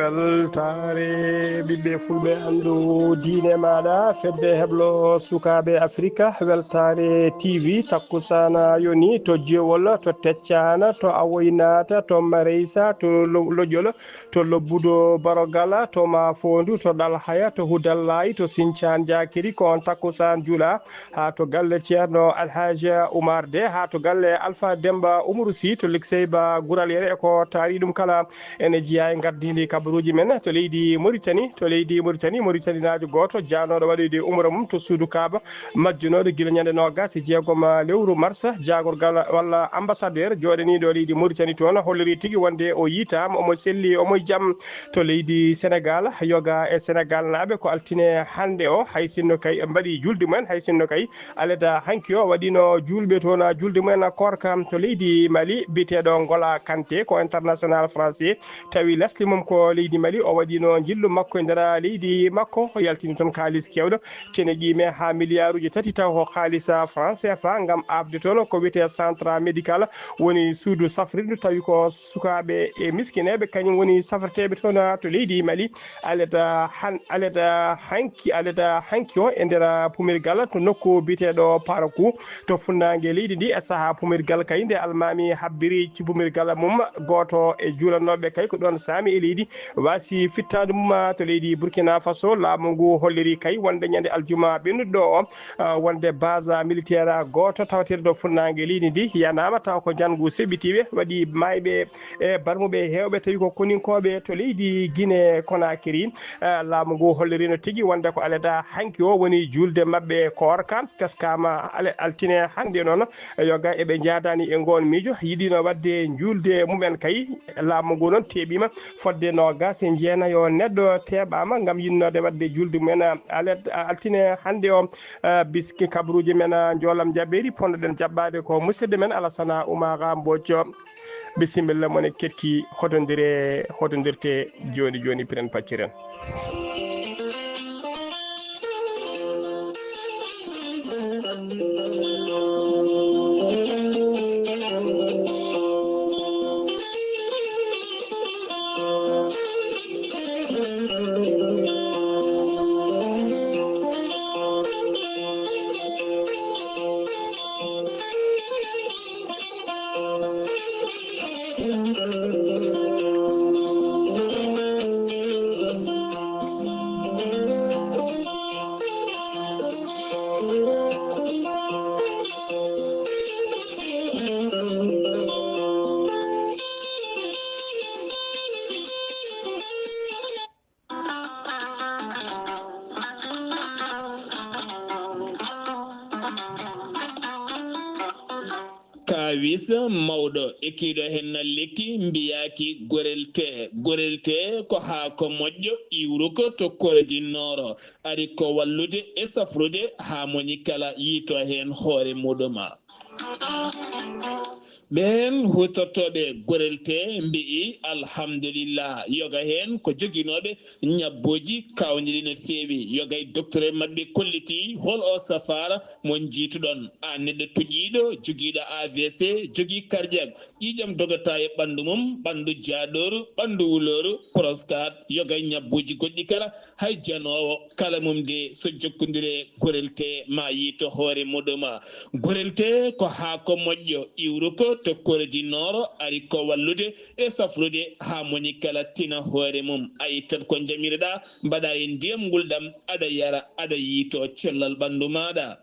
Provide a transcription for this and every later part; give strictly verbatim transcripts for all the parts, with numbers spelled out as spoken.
Weltaare ɓiɓɓe fulɓe, anndu diine maaɗa, fedde heblo sukaaɓe Afrika, weltaare T V, takkusaana yoni to Jewol, to Teccaana, to Awoynata, to Mareysa, to Lo-, Lojol, to Lobbudo Barogala, to Mafondu, to Ɗalhaya, to Hudallayi, to Sincaan Jakiri, ko on takkusaan juula haa to galle Ceerno Alhaji Umar De, haa to galle Alfa Demba Umaru Si, to Likseyba Gural Yere, e ko taari ɗum kala. Ene jeyaa e ngardiindi kabaruuji men to leydi Moritani, to leydi Moritani, Moritaninaajo gooto jaanooɗo waɗoyde umra mum to suudu Kaaba, majjunooɗo gila ñande noogas e jeegom lewru mars, jaagorgal walla ambassadeur jooɗaniiɗo leydi Moritani toon holliri tigi wonde o yiitaama, omo selli, omo e jam. To leydi Senegal, yoga e Senegalnaaɓe ko altine hannde o, hay sinno kay ɓe mbaɗi julde mumen, hay sinno kay aleda hanki o waɗino juulɓe toon julde mumen koorka. To leydi Mali, biyeteeɗo Ngola Kante ko international français, tawi lesdi mum ko leydi Mali, o waɗino njillu makko e nder leydi makko, o yaltini toon kaalis keewɗo, cene ƴiime haa miliyaaruuji tati taw ko kaalis, ah, franc C F A ngam aafde toon ko wiyetee centre médical, woni suudu safrirdu, tawi ko sukaaɓe e miskineeɓe kañum woni safreteeɓe toon, ah, to leydi Mali. Aleda han-, aleda hanki, aleda hanki o e nder, ah, pumirgal to nokku biyeteeɗo Parakou to funnaange leydi ndi e sahaa pumirgal kay nde almaami habbiri ci pumirgal mum gooto e juulannooɓe kay ko ɗoon saami e leydi waasi fittaandu mum to leydi Burkina Faso. Laamu ngu holliri kay wonde ñande aljuma ɓennuɗo o, ah, wonde base militaire gooto tawateeɗo to funnaange leydi ndi yanaama taw ko njanngu seɓɓitiiɓe waɗi maayɓe e barmuɓe heewɓe tawi ko koninkooɓe to leydi Guinée Conakry. Ah, laamu ngu hollirino tigi wonde ko aleda hanki o woni juulde maɓɓe koorka, teskaama ale-, altine hannde noon, yoga eɓe njaadaani e ngoon miijo, yiɗino waɗde juulde mumen kay. Laamu ngu noon teeɓiima fodde noogas e jeenayo neɗɗo teeɓaama ngam yiɗnoode waɗde juulde mumen, ah, alet-, ah, altine hannde o. Ah, biski kabaruuji men, ah, njoolam jaɓeeri, potnoɗen jaɓɓaade ko musidɗo men Alasana Oumar Mbodj. Bisimilla, mo ne keɗki, hotondiree, hotondirtee jooni jooni, piren pacciren. Kaawis mawɗo ekkiiɗo heen na lekki mbiyaaki gorel tee. Gorel tee ko haako moƴƴo iwruko to kordi nooro. Ari ko wallude e safrude haa moñi kala yiito heen hoore muɗuma. Ɓeen huutortooɓe gorel tee mbi'i, "Alhamdulillah." Yoga heen ko joginooɓe ñabbuuji kaawniiɗi no feewi. Yoga e docteur maɓɓe kolliti hol o safaara mo njiituɗon. A neɗɗo tuƴiiɗo, jogiiɗo A V C, jogii cardiaque, ƴiiƴam dogata e ɓanndu mum, ɓanndu jaaɗooru, ɓanndu wulooru, prostate, yoga e ñabbuuji goɗɗi kala. Hay janoowo kala mum de so jokkondire gorel tee ma yiito hoore muɗuma. Gorel tee ko haako moƴƴo iwruko to kordi nooro ari ko wallude e safrude haa moñi kala tina hoore mum. A ittat ko njamireɗaa, mbaɗa e ndiyam ngulɗam, aɗa yara, aɗa yiito cellal ɓanndu maaɗa.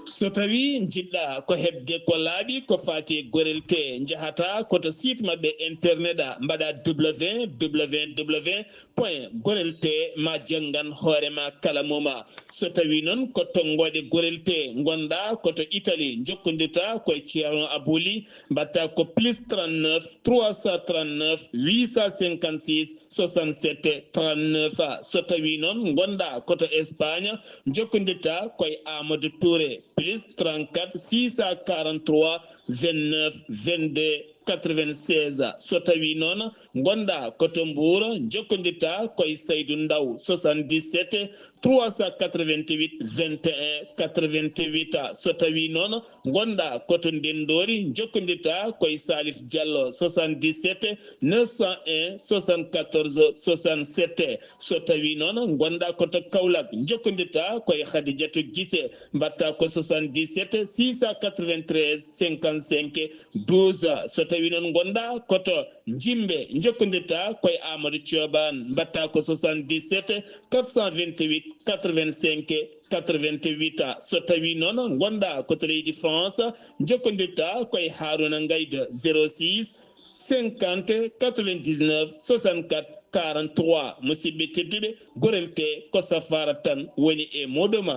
So tawi njiɗɗa ko heɓde ko laaɓi ko faati e gorel tee, njahata ko to site maɓɓe internet a, mbaɗa W W W point gorel tee ma janngan hoore ma kala muma. So tawi noon ko tonngoode gorel tee ngonɗa ko to Italie, njokkondirta ko e Ceerno Abouli, mbaɗta ko plus trente-neuf trois cent trente-neuf huit cent cinquante-six soixante-sept trente-neuf. So tawi noon ngonɗa ko to Espagne, njokkondirta ko e Amadou Touré, plus trente-quatre six cent quarante-trois vingt-neuf vingt-deux quatre-vingt-seize. So tawi noon ngonɗa ko to Mbuur, jokkondirta koye Saydu Ndaw, soixante-dix-sept trois cent quatre-vingt-huit vingt et un quatre-vingt-huit. So tawi noon ngonɗa ko to Ndenndori, jokkondirta koye Salif Diallo, soixante-dix-sept neuf cent un soixante-quatorze soixante-sept. So tawi noon ngonɗa ko to Kaolack, jokkondirta koye Khadijatou Guissé, mbaɗta ko soixante-dix-sept six cent quatre-vingt-treize cinquante-cinq douze. So tawi noon ngonɗa ko to Jimbe, jokkondirta koye Amadou Thioban, mbaɗta ko soixante-dix-sept quatre cent vingt-huit quatre-vingt-cinq quatre-vingt-huit. So tawi noon ngonɗa ko to leydi France, jokkondirta koye Harouna Ngaydo, zéro six cinquante quatre-vingt-dix-neuf soixante-quatre quarante-trois. Musidɓe tedduɓe, gorel te ko safaara tan woni e muɗum.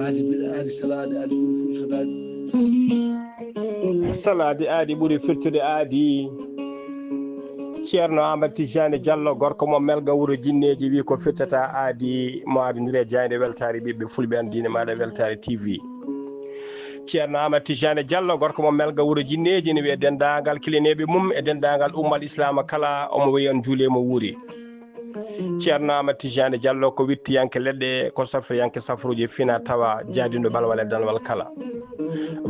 Aadi ɓuri aadi salaade, aadi ɓuri firtude aadi. Salaade aadi ɓuri firtude aadi. Ceerno Amadou Tijani Diallo, gorko mo Melga, wuro Jinneeji, wi ko firtata aadi mo aadondire jaaynde weltaare ɓiɓɓe fulɓe, an diine maaɗa weltaare T V. Ceerno Amadou Tijani Diallo, gorko mo Melga, wuro Jinneeji, ne wiya denndaangal kilineeɓe mum e denndaangal ummal Islaama kala, omo wiya on juule mo wuuri. Ceerno Amadou Tijani Diallo ko wittiyanke leɗɗe, ko safriyanke safruuji fina tawa, jaadinɗo balwal e danwal kala.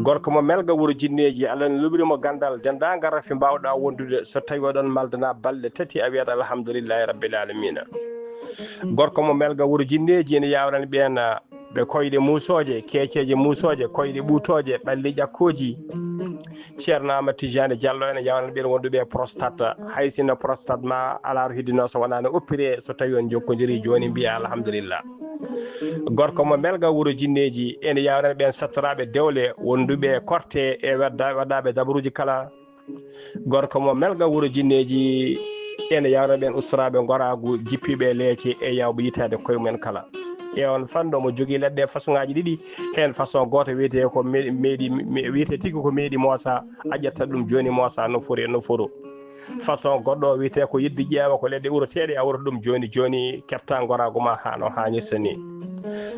Gorko mo Melga, wuro Jinneeji, Allah ne luɓiri mo ganndal denndaangal rafi mbaawɗa wondude, so tawi oɗon maldana balɗe tati a wiyat alhamdulillahi rabbil alamina. Gorko mo Melga, wuro Jinneeji, ene yawrani ɓeen ɓe koyɗe muusooje, keeceeje muusooje, koyɗe ɓuutooje, ɓalli ƴakkooji. Ceerno Amadou Tijani Diallo ene yawrani ɓeen wonduɓe e prostate, hay sinno prostate ma alaa to hiddinoo, so wonaa no oppiree, so tawi on jokkondirii jooni mbiya alhamdulillah. Gorko mo Melga, wuro Jinneeji, ene yawrani ɓeen sattoraaɓe dewle wonduɓe e korte e wadda-, waɗɗaaɓe dabaruuji kala. Gorko mo Melga, wuro Jinneeji, ene yawrani ɓeen ustoraaɓe ngoraagu, jippiiɓe e leece e yawɓe yitaade koye mumen kala. E on fannu omo jogii leɗɗe façon ŋaaji ɗiɗi, heen façon gooto wiyetee ko me-, meeɗi, me-, wiyetee tigi ko meeɗi moosa, a ƴetta ɗum jooni moosa no fori e no foro. Façon goɗɗo o wiyetee ko yidde ƴeewa, ko leɗɗe uroteeɗe, a urata ɗum jooni jooni, keɓta ngoraagu ma haa no haanirta ni.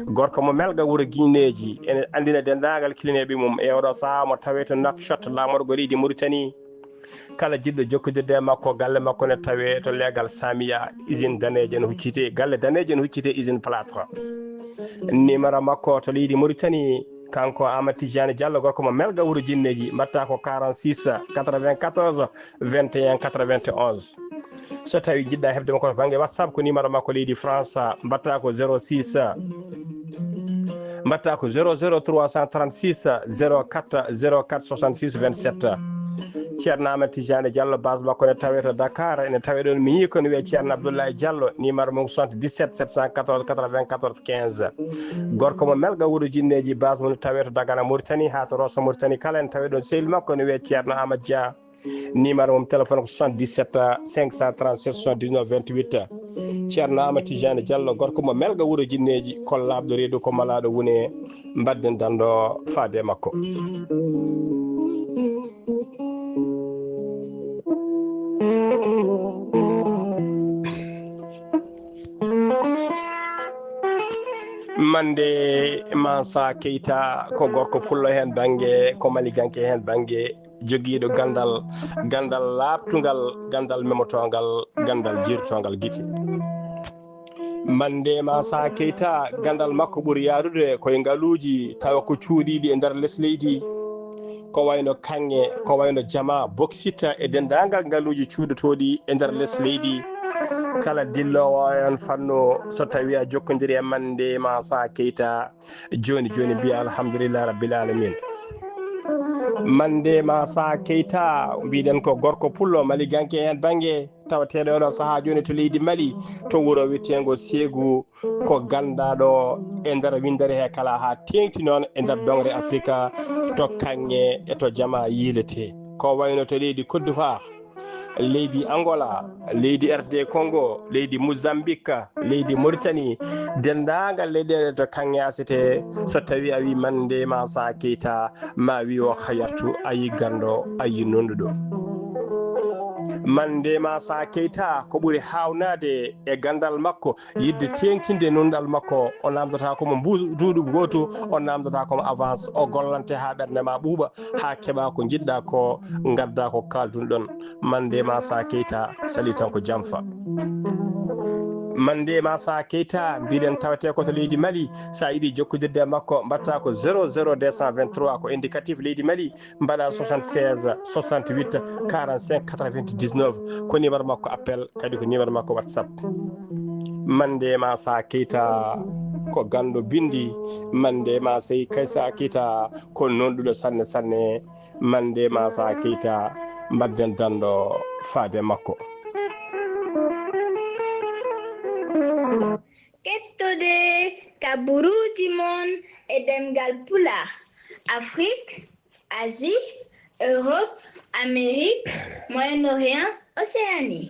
Gorko mo Melga, wuro Jinneeji, ene anndina denndaangal kilineeɓe mum e oɗo sahaa mo tawee to Nouakchott, laamorgo leydi Mauritanie. Kala jiɗɗo jokkondirde e makko, galle makko ne tawee to leegal Samiya, usine daneejo ne huccitee, galle daneejo ne huccitee usine plâtre. Numéro makko to leydi Mauritanie, kanko Amadou Tijani Diallo, gorko mo Melga, wuro Jinneeji, mbaɗta ko quarante-six quatre-vingt-quatorze vingt et un quatre-vingt-onze. So tawi jiɗɗa heɓde mo ko to bannge WhatsApp, ko numéro makko leydi France, mbaɗta ko zéro six, mbaɗta ko zéro zéro trois cent trente-six zéro quatre zéro quatre soixante-six vingt-sept. Ceerno Amadou Tijani Diallo, base makko ne tawee to Dakar, ene tawee ɗoon miñi ko ne wiyee Ceerno Abdoulaye Diallo, numéro mum soixante-dix-sept sept cent quatorze quatre-vingt-quatorze quinze. Gorko mo Melga, wuro Jinneeji, base mum ne tawee to Dagana Mauritanie haa to Rosso Mauritanie kala, ene tawee ɗoon sehil makko ne wiyee Ceerno Amadou Dia. Numéro mum téléphone ko soixante-dix-sept cinq cent trente-sept soixante-dix-neuf vingt-huit. Ceerno Amadou Tijani Diallo, gorko mo Melga, wuro Jinneeji, ko laaɓɗo reedu, ko malaaɗo wune, mbaɗden danndo faade e makko. Mande Mansa Keita ko gorko pullo heen bannge, ko maliganke heen bannge, jogiiɗo ganndal, ganndal laaɓtungal, ganndal memotoongal, ganndal jiirtoongal gite. Mande Mansa Keita, ganndal makko ɓuri yaarude ko e ngaluuji, tawa ko cuuɗiiɗi e nder les leydi, ko wayno kaŋŋe, ko wayno jama, boksit e denndaangal ngaluuji cuuɗotooɗi e nder les leydi. Kala dilloowo e on fannu, so tawi a jokkondiri e Mande Mansa Keita, jooni jooni mbiya alhamdulillahi rabbil alamin. Mande Masa Keita, mbiɗen ko gorko pullo maliganke heen bannge, tawateeɗo oɗo sahaa jooni to leydi Mali, to wuro wiyeteengo Seegu, ko ganndaaɗo e nder winndere he kala haa teeŋti noon e nder doŋre Afrika, to kaŋŋe e to jama yiilete. Ko wayno to leydi Côte d'Ivoire, leydi Angola, leydi R D Congo, leydi Mozambique, leydi Mauritanie, denndaangal leyɗeele to kaŋŋe asete, so tawii a wii Mande Masa Keita, ma wi o hayartu, a yi ganndo, a yi nonduɗo. Mande Masa Keita, ko ɓuri haawnaade e ganndal makko, yiɗde teeŋtinde nunɗal makko, o naamndataa ko mo mbu-, duuɗu gootu, o naamndataa ko mo avance, o gollante haa ɓernde ma ɓuuɓa, haa keɓa ko njiɗɗa ko, ngadda ko kaaldun ɗon. Mande Masa Keita, sali tan ko jamfa. Mande Masa Keita, mbiɗen tawete ko to leydi Mali, sa yiɗi jokkodirde e makko, mbatta ko zéro zéro deux cent vingt-trois, ko indicatif leydi Mali, mbaɗa soixante-seize, soixante-huit, quarante-cinq, quatre-vingt-dix-neuf, ko numéro makko appel, kadi ko numéro makko WhatsApp. Mande Masa Keita, ko ganndo binndi, Mande Masa Keita, ko nonɗuɗo sanne sanne, Mande Masa Keita, mbadden danndo faade makko. Kettode kaburuuji mon e ɗemngal Pulaar, Afrik, Asie, Europe, Amérique, Moyen-Orient, Océanie.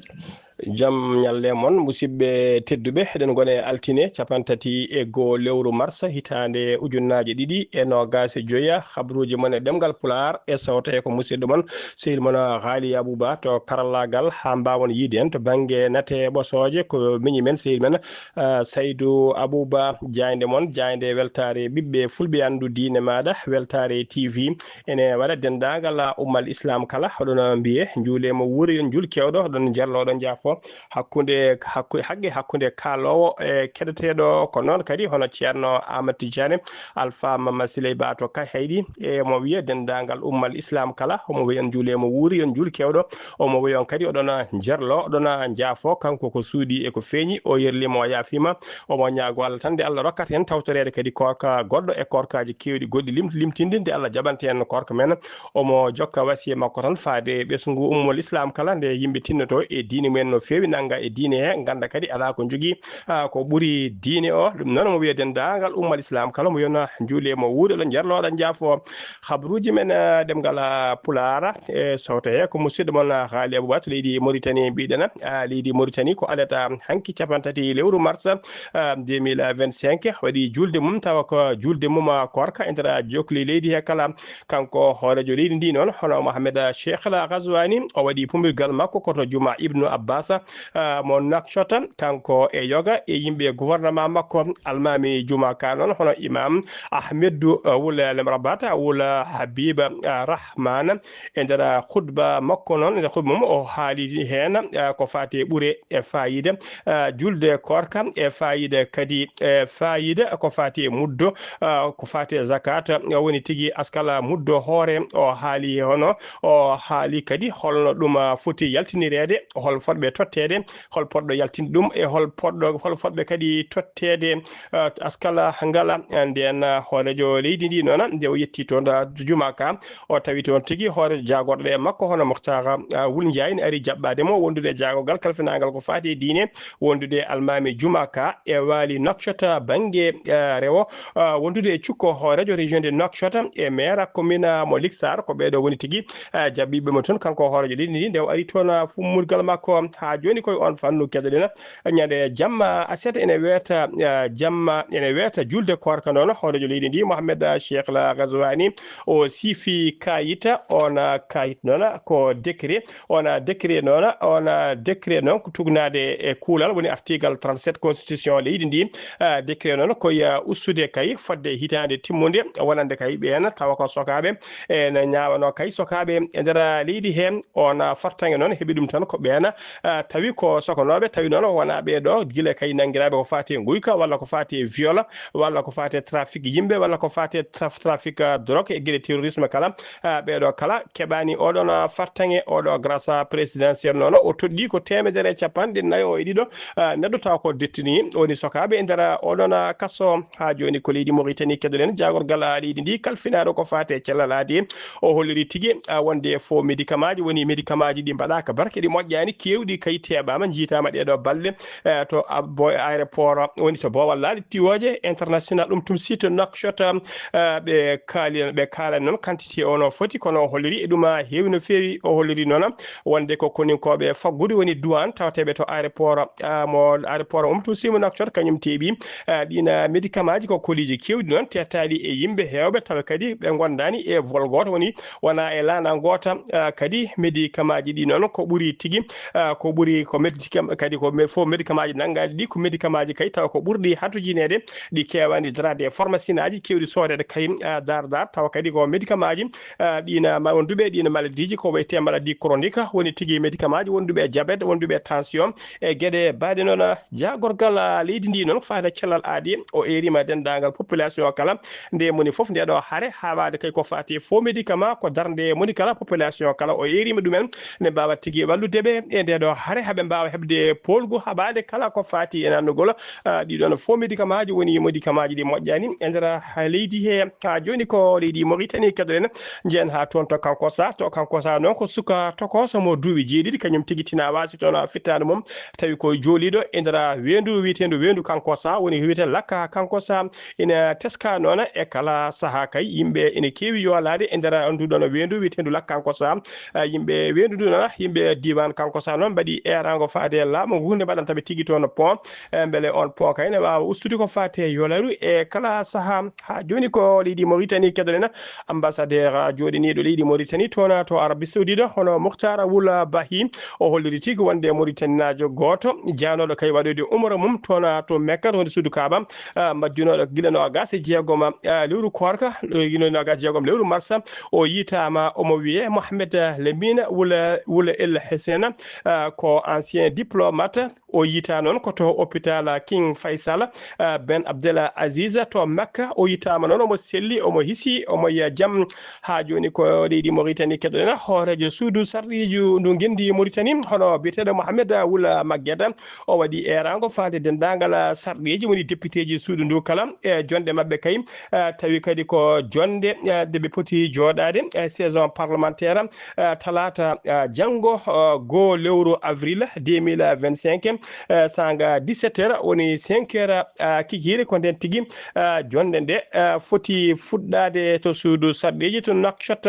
Jam ñalle mon, musidɓe tedduɓe, eɗen ngoni e altine cappanɗe tati e goo lewru mars hitaande ujunnaaje ɗiɗi e noogaas e joya. Habruuji mon e ɗemngal Pulaar e sawto he ko musidɗo mon, sehil mon Haali Abuba to karallaagal, haa mbaawon yiide en to bannge nate ɓosooje, ko miñi men, sehil men, ah, Saydu Abuba, jaaynde mon, jaaynde weltaare ɓiɓɓe fulɓe, anndu diine maaɗa, weltaare T V. Ene waɗa denndaangal ummal Islam kala, oɗon mbiye, njuule mo wuuri, on njuul keewɗo, oɗon njarlo, oɗon njaafo hakkunde, hakku-, haqqe hakkunde kaaloowo e keɗoteeɗo, ko noon kadi hono Ceerno Ahmad Tijjaane, Alfa Mama Siley Ba to Kayhayɗi, e mo wiye denndaangal ummal Islam kala, omo wiye on njuule mo wuuri, on njuul keewɗo, omo wiye on kadi oɗon njarlo, oɗon njaafo, kanko ko suuɗi e ko feeñi, o yerlima, o yaafiima, omo ñaago Allah tan nde Allah rokkata en tawtoreede kadi koorka goɗɗo e koorkaaji keewɗi goɗɗi lim-, limtinde, nde Allah jaɓanta en koorka men. Omo jokka wasiya makko tan faade ɓesngu ummol Islam kala, nde yimɓe tinnoto e diine mumen no feewi, nannga e diine he, ngannda kadi alaa ko njogii, ah, ko ɓuri diine o. Ɗum noon omo wiya denndaangal ummal Islam kala, mo yona njuule mo wuuri, oɗon njarlo, oɗon njaafo. Habruuji men, ah, ɗemngal, ah, Pulaar, e sawto he ko musidɗo mon, ah, Haali Abuba to leydi Mauritanie, mbiɗen, ah, leydi Mauritanie ko alata hanki cappanɗe tati lewru mars, ah, deux mille vingt-cinq, waɗi juulde mum, tawa ko juulde mum, ah, koorka e nder, ah, jokli leydi he kala. Kanko hooreejo leydi ndi noon, hono Mohamed Cheikh Al Ghazouani, o waɗi pumbirgal makko ko to juma Ibnu Abbas, ah, mo Nouakchott. Kanko e yoga e yimɓe gouvernement makko, almaami juma ka noon, hono Imam Ahmedou, ah, Wul Lemrabat, Wul Habib, ah, Rahman. E nder, ah, khutba makko noon, e nder khutba mum, o haali heen, ah, ko faati e ɓure e fayida, ah, julde koorka e fayida kadi, e fayida ko faati e muddo, ah, ko faati e zakat, ah, woni tigi askala muddo hoore. O haali hono, o haali kadi holno ɗum, ah, foti yaltinireede, hol fotɓe totteede, hol potɗo yaltinde ɗum, e hol potɗo, hol fotɓe kadi totteede, ah, askala ngala. Nden, ah, hooreejo leydi ndi noon, nde o yetti toon, ah, juma ka, o tawi toon tigi hooreejo jaagorɗo e makko, hono Mokhtara, ah, Wul Njaay, ne ari jaɓɓaade mo, wondude e jaagogal kalfinaangal ko faati e diine, wondude e almaami juma ka e waali Nouakchott bannge, ah, rewo, ah, wondude e cukko hooreejo région de Nouakchott e maire commune, ah, mo Liksar, ko ɓeeɗo woni tigi, ah, jaɓɓiiɓe mo toon, kanko hooreejo leydi ndi, nde o ari toon, ah, fummulgal makko. Haa jooni koye on fannu keɗoɗen, ñande jamma aset ene weeta, ah, jamma ene weeta julde koorka noon, hooreejo leydi ndi, Mohamed Cheikh Al Ghazouani, o siifi kayit, on, ah, kayit noon ko décret, on, ah, décret noon, on, ah, décret noon ko tugnaade e kuulal, woni article trente-sept constitution leydi ndi, ah, décret noon ko ya ustude kay fodde hitaande timmunde, wonande kay ɓeen tawa ko sokaaɓe, e ne ñaawano kay sokaaɓe e nder leydi heen, on, ah, fartaŋŋe noon heɓi ɗum tan ko ɓeen, ah, ah, tawi ko sokonooɓe, tawi noon wonaa ɓee ɗo gila kay nanngiraaɓe ko faati e nguyka walla ko faati e viol walla ko faati e trafic yimɓe walla ko faati e traf-, trafic, ah, drogue e geɗe terrorisme kala. Ah, ɓee ɗo kala keɓaani oɗon, ah, fartaŋŋe, oɗo grâce présidentiel noon o toɗɗii ko teemedere e capanɗe nayo e ɗiɗo, ah, neɗɗo tawa ko dettini woni sokaaɓe e nder, ah, oɗon, ah, kaso. Haa jooni ko leydi Mauritanie keɗoɗen jaagorgal, ah, leydi ndi kalfinaaɗo ko faati e cellal aadi. O holliri tigi, ah, wonde faux médicament ji woni médicament ji ɗi mbaɗaaka barke, ɗi moƴƴaani, keewɗi kay teɓaama, njiitaama ɗee ɗo balɗe, eh, to abbo-, aéroport, woni to boowal laaɗe tiwooje international, ɗum tum site Nouakchott, eh, ɓe kaali, ɓe kaalani noon quantité o no foti, kono o holliri e ɗum, ah, heewi no feewi. O holliri noon wonde ko koninkooɓe faggudu woni douane tawateeɓe to aéroport, ah, mo aéroport Umtu Simu Nouakchott, kañum teeɓi, ah, ɗiin, ah, médicament ji ko koliiji keewɗi noon tettaaɗi e yimɓe heewɓe, tawa kadi ɓe ngondaani e vol gooto, woni wona e laana ngoota, ah, kadi médicament ji ɗi noon ko ɓuri tigi, ah, ko ɓuri ko médicam-, kadi ko me-, fof médicament ji nanngaaɗi ɗi ko médicament ji kay tawa ko ɓurɗi hatujineede, ɗi keewaani daraade e pharmacien aji keewɗi soodeede kay, ah, daar daar, tawa kadi ko médicament ji, ah, ɗiina ma-, wonduɓe ɗiina maladiiji ko wiyetee maladie chronique, woni tigi médicament ji wonduɓe e diabète, wonduɓe e tension, e geɗe baɗe noon, ah, jaagorgal, ah, leydi ndi noon ko faati e cellal aadi, o eeriima denndaangal population o kala, nde moni fof nde ɗo hare, haa waade kay ko faati e faux médicament, ko darnde moni kala, population o kala o eeriima ɗumen, nde mbaawa tigi wallude ɓe e nde ɗo hare, haa ɓe mbaawa heɓde poolgu haɓaade kala ko faati e nannugol, ah, ɗiɗon faux médicament ji woni médicament ji ɗi moƴƴaani e nder, ah, leydi he. Haa jooni ko leydi Mauritanie keɗoɗen, njeyen haa toon to Kankossa. To Kankossa noon ko suka tokooso mo duuɓi jeeɗiɗi, kañum tigi tina waasi toon fittaandu mum, tawi ko jooliiɗo e nder weendu wiyeteendu weendu Kankossa, woni wiyetee Lakka Kankossa. Ina teska noon e kala sahaa kay, yimɓe ina keewi yoolaade e nder nduɗon weendu wiyeteendu Lakka Kankossa. Ah, yimɓe weendu ndu noon, yimɓe diiwaan Kankossa noon mbaɗi eeraango faade e laamu ngu nde mbaɗanta ɓe tigi toon pont, eh, mbele on pont kay ne waawa ustude ko faati e yoolaaru e kala sahaa. Haa jooni ko leydi Mauritanie keɗoɗen, ambassadeur, ah, jooɗiniiɗo leydi Mauritanie toon to Arabie Saoudite, hono Mouhtar Wul Bahi, o holliri tigi wonde Mauritaninaajo gooto jaanooɗo kay waɗoyde umra mum toon to Mekka, to wonde suudu Kaaba, ah, majjunooɗo gila noogaas e jeegom, ah, lewru koorka, eh, gila noogaas e jeegom lewru marsa, o yiytaama omo wiyee Mohamed Lamine Wul, Wul El Hussein, ah, ko ancien diplomate. O yiytaa noon ko to hôpital King Faisal, ah, Ben Abdel Aziz to Makka. O yiytaama noon omo selli, omo hisi, omo yiya jam. Haa jooni ko leydi Mauritanie keɗoɗen, hooreejo suudu sarɗiiji ndu ngenndi Mauritanie, hono biyeteeɗo Mohamed Wul Maguette, o waɗi eeraango faade denndaangal sarɗiiji woni députéji suudu ndu kala e jonnde maɓɓe kay, ah, tawi kadi ko jonnde, ah, nde ɓe poti jooɗaade e saison parlementaire, ah, talaata, ah, janngo, ah, goo lewru avril deux mille vingt-cinq, ah, saanga dix-sept heures woni cinq heures, ah, kikiiɗe, ko ndeen tigi, ah, jonnde nde, ah, foti fuɗɗaade to suudu sarɗiiji to Nouakchott,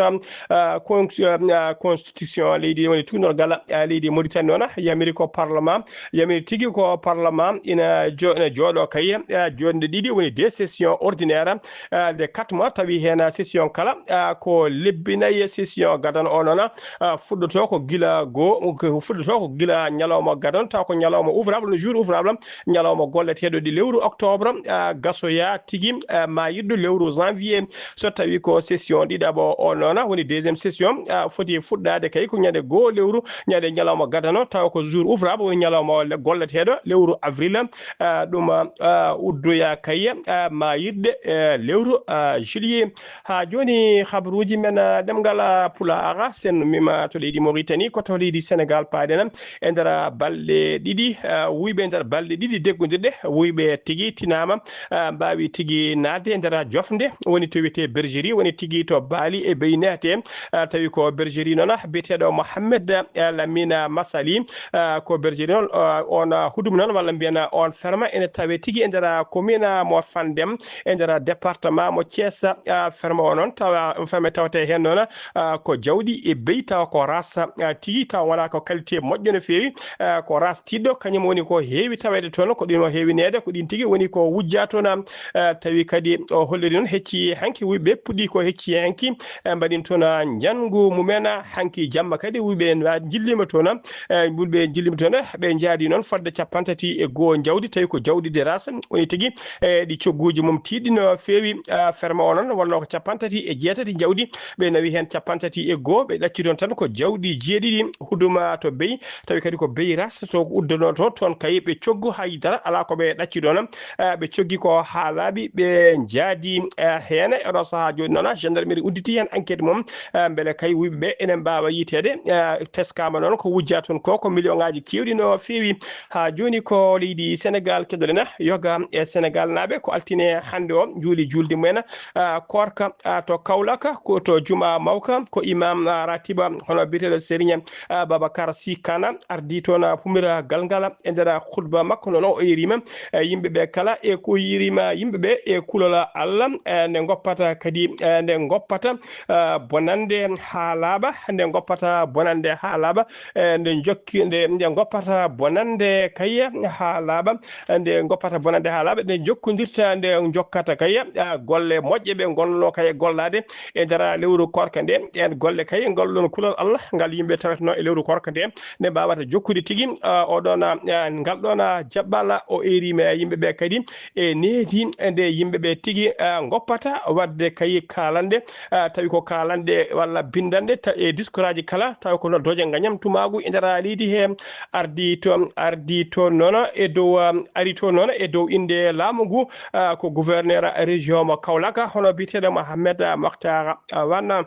ah, con-, ah, constitution leydi woni tuugnorgal, ah, leydi Mauritanie noon yamiri ko parlement, yamiri tigi ko parlement ina jo-, ina jooɗoo kay, ah, jonnde ɗiɗi woni deux sessions ordinaires, ah, de quatre mois, tawi heen session kala, ah, ko lebbi nayi session gadano o noon, ah, fuɗɗotoo ko gila goo, ko fuɗɗotoo ko gila ñalawma gadano, taw ko ñalawma ouvrable, no jour ouvrable, ñalawma golleteeɗo ɗi lewru octobre, ah, gasoya tigi, ah, maayirɗo lewru janvier. So tawi ko session ɗiɗaɓo o noon, woni deuxième session, ah, foti fuɗɗaade kay ko ñande goo lewru, ñande ñalawma gadano, tawa ko jour ouvrable, woni ñalawma o le-, golleteeɗo lewru avril, ah, ɗum, ah, uddoya kay, ah, maayirɗe, eh, lewru, ah, juillet. Haa jooni, habaruuji men, ah, ɗemngal, ah, Pulaar, sen mima to leydi Mauritanie, ko to leydi Sénégal paaɗen. E nder balɗe ɗiɗi, ah, wuyɓe, e nder balɗe ɗiɗi deggondirɗe, wuyɓe tigi tinaama, ah, mbaawi tigi naatde e nder jofnde, woni to wiyetee bergerie, woni tigi to baali e beyi neete, ah, tawi ko bergerie noon, ah, biyeteeɗo Mohamed, ah, Lamine Massaly, ah, ko bergerie noon, ah, on, ah, hudum noon, walla mbiyen, ah, on ferme ene tawee tigi e nder, ah, commune, ah, mo Fandem, e nder département mo Thiès, ah, ferme o noon, tawa ferme tawetee heen noon, ah, ko jawɗi e beyi, tawa ko race, ah, tigi, tawa wonaa ko qualité moƴƴo no feewi, ah, ko race tiiɗɗo, kañum woni ko heewi taweede toon, ko ɗum o heewineede, ko ɗum tigi woni ko wujjaa toon, ah, tawi kadi o holliri noon hecci hanki, wuyɓe puɗɗii ko hecci hanki, ah, mbaɗi toon, ah, njanngu mumen, ah, hanki jamma kadi wuyɓe njilliima toon, ah, wuyɓe njilliima toon, ah, ɓe njaadi noon fodde capanɗe tati e goo njawdi, tawi ko jawɗi de race, woni tigi, e ɗi cogguuji mum tiiɗɗi no feewi, ah, ferme o noon wonnoo ko capanɗe tati e jeetati njawdi, ɓe nawi heen capanɗe tati e goo, ɓe ɗacci toon tan ko jawɗi jeeɗiɗi, huduma to beyi, Tawi kadi ko Beyras to ko uddanoo to, toon kay ɓe coggu, hay dara alaa ko ɓe ɗacci ɗoon. Eh, ɓe coggi ko haa laaɓi, ɓe njaadi, eh, heen. E oɗo sahaa jooni noon, gendarmerie udditi heen enquête mum, eh, mbele kay wuyɓe ɓe ene mbaawa yiiteede. Eh, teskaama noon ko wujjaa toon ko, ko million ŋaaji keewɗi no feewi. Haa jooni ko leydi Senegaal keɗoɗen, yoga e Senegaal naaɓe ko altine hannde o njuuli juulde mumen, ah, koorka, ah, to Kaolack, ko to Juma Mawka, ko imam, ah, ratiba, hono biyeteeɗo Serigne, ah, Babacar Sy Kana, ardii toon, ah, pumira galgal e nder khutba makko, noon o eeriima, eh, yimɓe ɓe kala e ko yiiriima yimɓe ɓe e kulol Allah, eh, nde ngoppata kadi, eh, nde ngoppata, ah, bonannde haa laaɓa, nde ngoppata bonannde haa laaɓa, eh, nde jokki, nde, nde ngoppata bonannde kay haa laaɓa, nde ngoppata bonannde haa laaɓa, nde jokkondirta, nde jokkata kay, ah, golle moƴƴe ɓe ngonnoo kay gollaade e nder lewru koorka nde. Ɗeen golle kay, ngal ɗoon kulol Allah, ngal yimɓe tawetnoo e lewru koorka nde, nde mbaawata jokkude tigi, ah, oɗoon, ah, ngal ɗoon, ah, jaɓɓal o eeriima e yimɓe ɓe kadi e needi nde yimɓe ɓe tigi, ah, ngoppata waɗde kay kaalanɗe, ah, tawi ko kaalanɗe walla binndanɗe ta-, e diskuraaji kala, tawi ko no doje ngañam tumaagu e nder leydi he. Ardii toon, ardii toon noon e dow, um, ari toon noon e dow innde laamu ngu, ah, ko gouverneur région mo Kaolack, hono biyeteeɗo Mohamed Mokhtar Wan.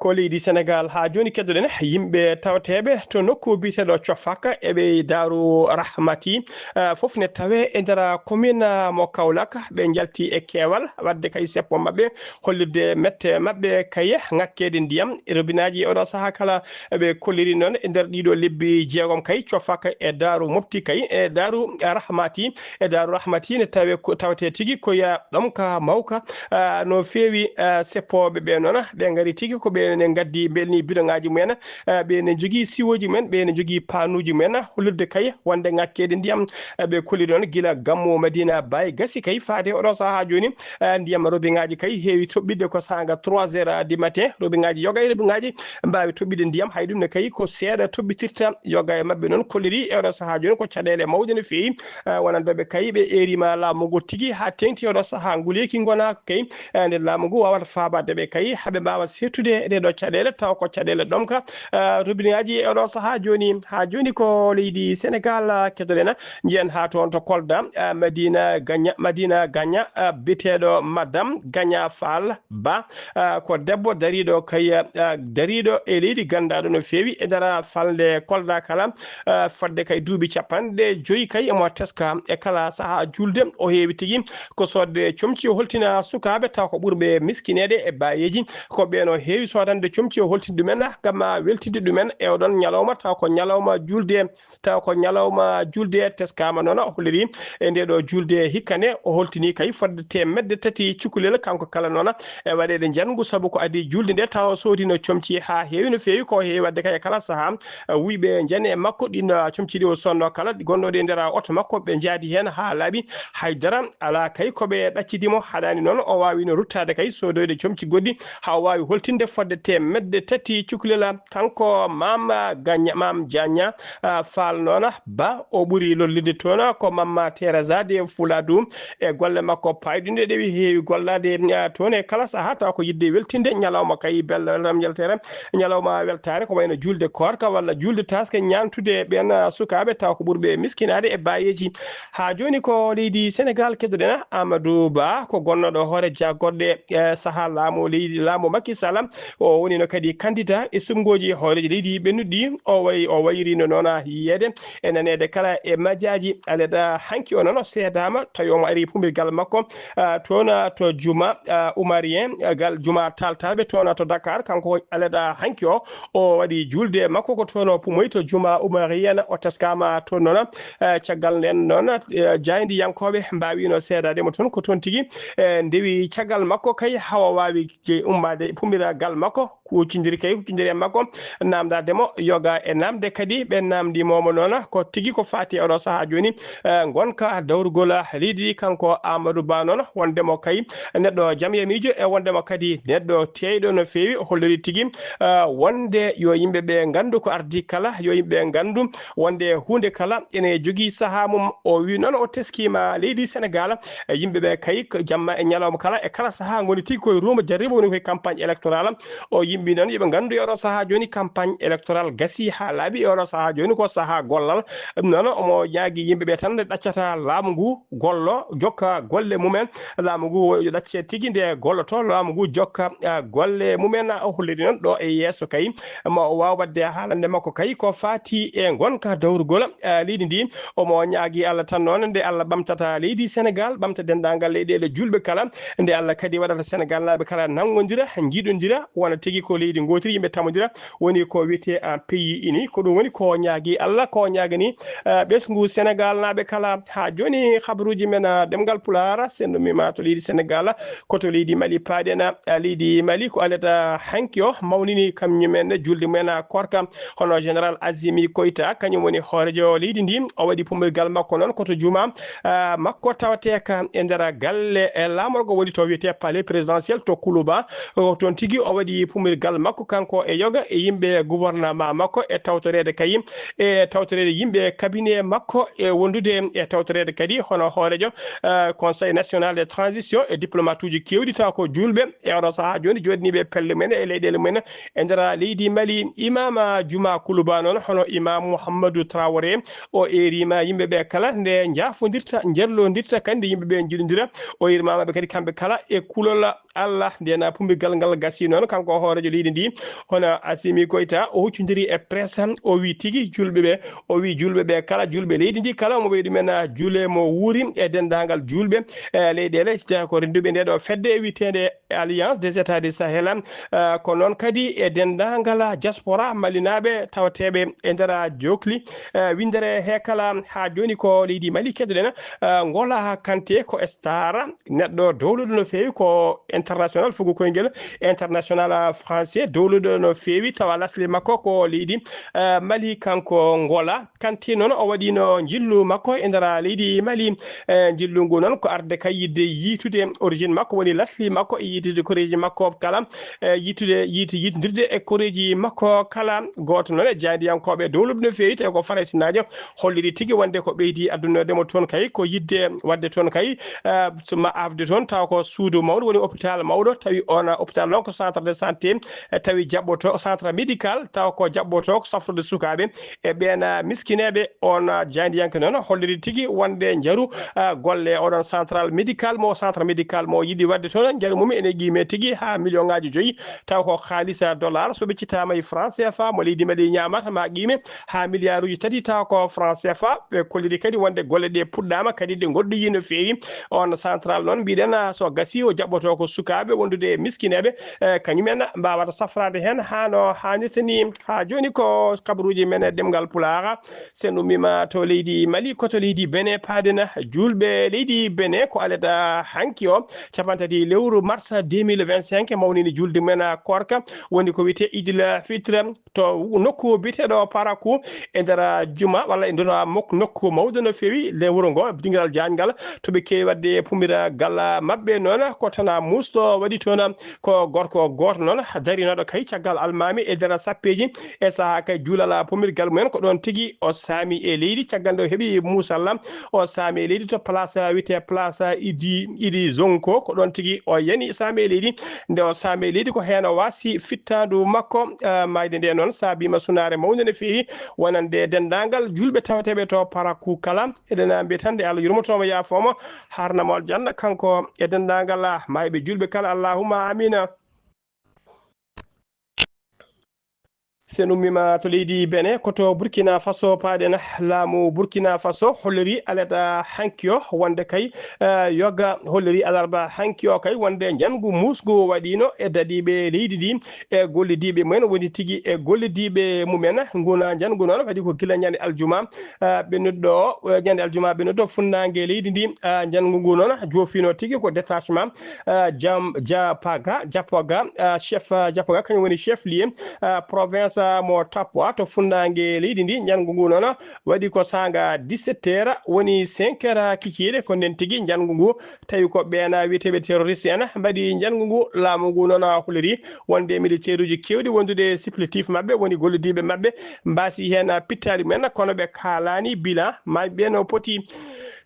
Ko leydi Senegaal haa jooni keɗoɗen, yimɓe tawateeɓe to nokku biyeteeɗo Cofak eɓe Daaru Rahmati, ah, fof ne tawee e nder commune, ah, mo Kaolack, ɓe njalti e keewal, waɗde kay seppo maɓɓe, hollirde mette maɓɓe kay ŋakkeede ndiyam. E robinaaji e oɗo sahaa kala ɓe kolliri noon e nder ɗiɗo lebbi jeegom kay, Cofak e Daaru Mofti kay, e Daaru Rahmati, e Daaru Rahmati ne tawe ko, tawetee tigi ko ya ɗomka mawka, ah, no feewi, ah, seppooɓe ɓe noon, ɓe ngari tigi ko ɓe ne ngaddi mbelni bidoŋaaji mumen, ah, ɓe ne njogii siwooji mumen, ɓe ne njogii paanuuji mumen, hollirde kay wonde ŋakkeede ndiyam, ah, ɓe kolli noon gila gammu Madina Baye gasi kay faade oɗo sahaa jooni, ah, ndiyam robiŋaaji kay heewi toɓɓiɗde ko saanga trois heures du matin, robiŋaaji yoga e robiŋaaji mbaawi toɓɓiɗde ndiyam, hay ɗum ne kay ko seeɗa toɓɓitirta. Yoga e maɓɓe noon kolliri e oɗo sahaa jooni ko caɗeele mawɗe no feewi, ah, wonande ɓe kay ɓe eeriima laamu ngu tigi haa teeŋti oɗo sahaa nguleeki ngonaaka kay, ah, nde laamu ngu waawata faabaade ɓe kay haa ɓe mbaawa seetude ɗee ɗoo caɗeele tawa ko caɗeele ɗomka, ah, robinaaji e oɗo sahaa jooni. Haa jooni ko leydi Senegaal, ah, keɗoɗen, ah, njiyen haa toon to Kolda, ah, Madina Gaña, Madina Gaña, ah, biyeteeɗo Madame Gaña Fall Ba, ah, ko debbo dariiɗo kay, ah, dariiɗo e leydi ganndaaɗo no feewi e nder falnde Kolda kala, ah, fodde kay duuɓi capanɗe joyi kay emo teska e kala sahaa juulde. O heewi tigi ko soodde comci, o holtina sukaaɓe taw ko ɓurɓe miskineede e baayeeji, ko ɓeen o heewi soodande comci, o holtini ɗumen ngam weltinde ɗumen e oɗon ñalawma taw ko ñalawma juulde. Tawa ko ñalawma juulde teskaama noon, o holliri e nde ɗo juulde hikka nde, o holtini kay fodde teemedde tati cukalel, kanko kala noon e waɗeede njanngu, sabu ko adii juulde nde, tawa soodino comci haa heewi no feewi, ko heewi waɗde kay e kala sahaa, wuyɓe njani e makko, ɗin, ah, comci ɗi o sodno kala, ɗi gonnooɗi e nder oto makko, ɓe njaadi heen haa laaɓi, hay dara alaa kay ko ɓe ɗaccidi mo, haɗaani noon o waawino ruttaade kay soodoyde comci goɗɗi, haa o waawi holtinde fodde teemedde tati cukalel, kanko Maam Gaña, Maam Jaña, ah, Faal noon, Ba, o ɓuri lollirde toon ko Mamma Teresa de Fuladu e golle makko paayɗinɗe ɗe heewi gollaade, ah, toon e kala sahaa, taw ko yiɗde weltinde ñalawma kay bel-, weltam yaltere, ñalawma weltaare, ko wayno juulde koorka walla juulde taaske, ñaantude ɓeen, ah, sukaaɓe taw ko ɓurɓe miskinaade e baayeeji. Haa jooni ko leydi Senegaal keɗoɗen, Amadou Ba ko gonnooɗo hoore jaagorɗe, eh, sahaa laamu leydi, laamu Macky Sall. O wonino kadi candidat e suɓngooji hooreejo leydi ɓennuɗi. O wayi, o wayirino noon yiyeede e naneede kala e majaaji. Aleda hanki o noon o seedaama, tawi omo ari pumbirgal makko, ah, toon, ah, to juma, ah, umarien, ah, gal juma taltalɓe toon to Dakar. Kanko Aleda hanki o, o waɗi juulde makko ko toon o pumoyi to juma umarien, o teskaama toon noon. Eh, caggal nden noon, eh, jaayndiyankooɓe mbaawino seedaade mo toon, ko toon tigi, eh, ndewi caggal makko kay, hawa waawi je-, ummaade, pumbira gal makko, kuccondiri kay, kuccondiri e makko, naamndaade mo, yoga e naamnde kadi, ɓe naamndii mo noon, ko tigi ko faati e oɗo sahaa jooni, eh, ngonka dawrugol leydi, kanko Amadou Ba noon, wonde mo kay neɗɗo jamyamiijo e wonde mo kadi neɗɗo teeyɗo no feewi, o holliri tigi, eh, wonde yo yimɓe ɓe nganndu ko ardii kala, yo yimɓe ɓe nganndu wonde huunde kala ene jogii sahaa mum. O wi noon o teskiima leydi Senegaal, e yimɓe ɓe kay ko jamma e ñalawma kala, e kala sahaa ngoni tigi koye ruuma jarriba, woni koye campagne électorale. O Yimɓe noon, yo ɓe nganndu, e oɗo sahaa jooni, campagne électorale gasii haa laaɓi. E oɗo sahaa jooni, ko sahaa gollal. Ɗum noon, omo ñaagi yimɓe ɓe tan nde ɗaccata laamu ngu gollo, jokka golle mumen. Laamu ngu yo ɗacce tigi nde golloto, laamu ngu jokka, ah, golle mumen. O holliri noon ɗo e yeeso kay, ma o waaw waɗde haalande makko kay ko faati e ngonka dawrugol, ah, leydi ndi. Omo ñaagi Allah tan noon, nde Allah ɓamtata leydi Senegaal, ɓamta denndaangal leyɗeele juulɓe kala, nde Allah kadi waɗata Senegaalnaaɓe kala nanngondira, njiɗondira, wona tigi ko leydi ngootiri, yimɓe tamondira, woni ko wiyetee un pays uni. Ko ɗum woni ko ñaagi Allah, ko ñaagani, eh, ɓesngu Senegaalnaaɓe kala. Haa jooni, habaruuji men, eh, ɗemngal Pulaar, sen ɗum mima to leydi Senegaal, ko to leydi Mali paaɗen. Eh, leydi Mali, ko alata hanki o mawnini kañum en juulde mumen, eh, koorka. Hono Général Azimi Koita, kañum woni hooreejo leydi ndi, o waɗi pummirgal makko noon ko to juma, ah, makko tawateeka e nder galle, e laamorgo woni to wiyetee Palais Présidentiel to Kuluba. O toon tigi o waɗi pummirgal makko kanko e yoga e yimɓe gouvernement makko e tawtoreede kay, e tawtoreede yimɓe cabinet makko e wondude e tawtoreede kadi hono hooreejo, ah, Conseil National de Transition e diplomate uji keewɗi tawa ko juulɓe e oɗo sahaa jooni jooɗniiɓe pelle mumen e leyɗeele mumen e nder leydi Mali. Imaam Juma Kuluba noon, hono Imaam Muhammadu Traoré, o eeriima yimɓe ɓe kala nde njaafondirta, njellondirta, kandi yimɓe ɓe njiɗondira. O yurmaama ɓe kadi kamɓe kala e kulol Allah. Ndeen pumbigal ngal gasii noon, kanko hooreejo leydi ndi, hono Assimi Goïta, o huccondiri e presse, o wii tigi juulɓe ɓe, o wii juulɓe ɓe kala, juulɓe leydi ndi kala, omo wii ɗumen, ah, juule mo wuuri e denndaangal juulɓe, eh, leyɗeele, so tawii ko rennduɓe ndee ɗoo fedde wiyeteende Alliance des États du Sahel, eh, ko noon kadi e denndaangal diaspora malinaaɓe tawateeɓe e nder jokli, eh, winndere he kala. Haa jooni ko leydi Mali keɗoɗen, eh, Ngola Kanté ko star, neɗɗo dowluɗo no feewi, ko international, fugo koyngel international français, dowluɗo no feewi, tawa lasli makko ko leydi, eh, Mali, kanko Ngola Kanté noon, o waɗiino njillu makko e nder leydi Mali. Eh, njillu ngu noon ko arde kay yiɗde yiitude origine makko, woni lasli makko, e yiitude koreeji makko kala, eh, yiitude, yiit-, yiitondirde e koreeji makko kala. Gooto noon e jaayndiyankooɓe dowluɓe no feewi, tawi ko Faraysinaajo, holliri tigi wonde ko ɓeydi addunoode mo toon kay, ko yiɗde waɗde toon kay, eh, so ma aafde toon, tawa ko suudu mawɗo, woni hôpital mawɗo, tawi oon hôpital noon ko centre de santé, eh, tawi jaɓɓoto, centre médical, tawa ko jaɓɓoto ko safrude sukaaɓe e ɓeen, ah, miskineeɓe. Oon, ah, jaayndiyanke noon holliri tigi wonde njaru, ah, golle oɗon central médical mo, centre médical mo yiɗi waɗde toon, njaru mum ene qiime tigi haa million ŋaaji joyi, taw ko haalis, ah, dollar, so ɓe cittaama e franc C F A mo leydi Mali ñaamata, ma qiime haa miliyaaruuji tati, taw ko franc C F A. Ɓe kolliri kadi wonde golle ɗe puɗɗaama, kadi ɗe ngoɗɗoyi no feewi. Oon central noon, mbiɗen, ah, so gasii, o jaɓɓoto ko sukaaɓe wondude e miskineeɓe, eh, kañum en mbaawata safraade heen haa no haanirta ni. Haa jooni ko kabaruuji men e ɗemngal Pulaar. So en ummiima to leydi Mali, ko to leydi Benin paaɗen. Juulɓe leydi Benin ko alata hanki o, cappanɗe tati lewru mars deux mille vingt-cinq, mawnini juulde mumen koorka, woni ko wiyetee Idil Fitre. To nokku biyeteeɗo Parakou e nder juma walla e nder mok-, nokku mawɗo no feewi le wuro ngo, dingiral jaañgal, to ɓe keewi waɗde pumira galla maɓɓe noon, ko tana muusɗo waɗi toon, ko gorko gooto noon darinooɗo kay caggal almaami e nder sappeeji e sahaa kay juulal pumirgal mumen, ko ɗoon tigi o saami e leydi. Caggal nde o heɓi muusalla, o saami e leydi to place wiyetee place Idi, Idi Zonko, ko ɗoon tigi o yani saami e leydi. Nde o saami e leydi ko heen o waasi fittaandu makko, ah, maayde nde noon saabiima sunaare mawnde no feewi wonande denndaangal juulɓe tawateeɓe to Parakou kala. Eɗen mbiya tan nde Allah yurmoto mo, yaafoo mo, haarna mo aljanna, kanko e denndaangal, ah, maayɓe juulɓe kala. Allahumma amiina. So en ummiima to leydi Benin, ko to Burkina Faso paaɗen. Laamu Burkina Faso holliri alata hanki o wonde kay, eh, yoga holliri alarba hanki o kay wonde njanngu muusngu waɗiino e dadiiɓe leydi ndi e gollidiiɓe mumen, woni tigi e gollidiiɓe mumen. Nguna njanngu noon waɗi ko gila ñande aljuma, eh, ɓennuɗo, eh, ñande aljuma ɓennuɗo funnaange leydi ndi. Eh, njanngu ngu noon joofiino tigi ko détachement, eh, jam, Japaga, Japaga, eh, chef, eh, Japaga, kañum woni chef lieu, eh, province Sa mo tappo to funnaange leydi ndi, njanngu ngu noon waɗi ko saanga dix-sept heures, woni cinq heures kikiiɗe, ko nden tigi njanngu ngu tawi ko ɓeena wiyeteeɓe terroriste en mbaɗi njanngu ngu. Laamu ngu noon holliri wonde militaire uji keewɗi wondude e supplétif maɓɓe, woni gollidiiɓe maɓɓe, mbaasi heen pittaali mumen, kono ɓe kaalaani bilan maayɓe ɓe no poti.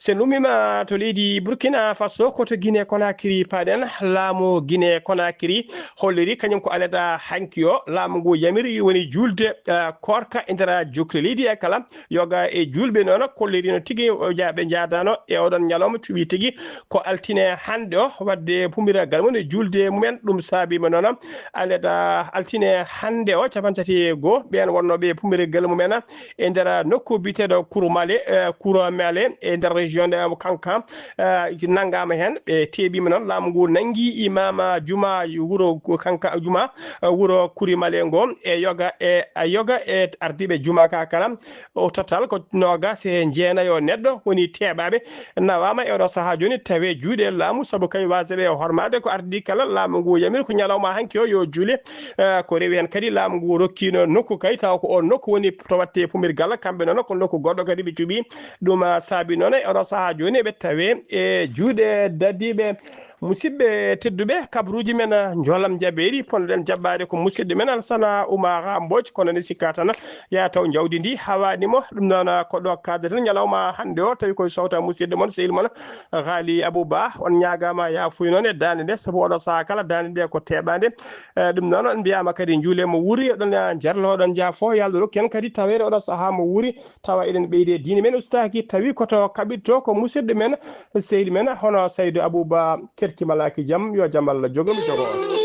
So en ummiima to leydi Burkina Faso, ko to Guinée Conakry paaɗen. Laamu Guinée Conakry holliri kañum ko alaa e sago hanki o laamu ngu yamiri woni juulde, eh, koorka e nder jokkere leydi e kala yoga e juulɓe noon kolliri no tigi o ja-, ɓe njaadaano e oɗon ñalawma cuɓi tigi ko altine hannde o, waɗde pumbiragal mum e juulde mumen. Ɗum saabiima noon alaa e sago altine hannde o, cappanɗe tati e goo ɓeen wonnooɓe pumbiragal mumen e nder nokku biyeteeɗo Kurmale, eh, Kurmale e nder région de Kankan, eh, nanngaama heen. Ɓe teeɓiima noon, laamu ngu nanngi imaama juma wuro Kanka, juma, eh, wuro Kurimale ngo e yoga e, a yoga e ardiiɓe juma ka kala. O total ko noogas e jeenayo neɗɗo woni teeɓaaɓe nawaama e oɗo sahaa jooni tawi e juuɗe laamu, sabu kay waasde ɓe hormaade ko ardii kala. Laamu ngu yamiri ko ñalawma hanki o yo juule. Eh, ko rewi heen kadi laamu ngu rokkiino nokku kay, tawa ko oon nokku woni to waɗte pumbirgal. Kamɓe noon ko nokku goɗɗo kadi ɓe cuɓi ɗum, ah, saabi noon e oɗo sahaa jooni eɓe tawe e juuɗe dadiiɓe. Musidɓe tedduɓe, kabaruuji men, ah, njoolam jabeeri, ponnoɗen jaɓɓaade ko musidɗo men Alsana Oumar Mbodj, kono ne sikka tan yaa taw njawdi ndi hawaani mo. Ɗum noon, ah, ko ɗo kaadaten ñalawma hannde o, tawi koye sowta musidɗo mon, sehil mon, Ghali Abou Ba. On ñaagaama yaafuya noon e daande nde, sabu oɗo sahaa kala daande nde ko teeɓaande. Eh, ɗum noon, on mbiyaama kadi njuule mo wuuri, oɗon, ah, njarlo, oɗon njaafo, yo Allah rokku en kadi taweede oɗo sahaa mo wuuri, tawa eɗen ɓeydi e diine men ustaaki, tawi ko to kaɓirto ko musidɗo men, sehil men, hono Saydu Abou Ba, kerki malaaki jam, yo jam Allah jogo mi jogo on.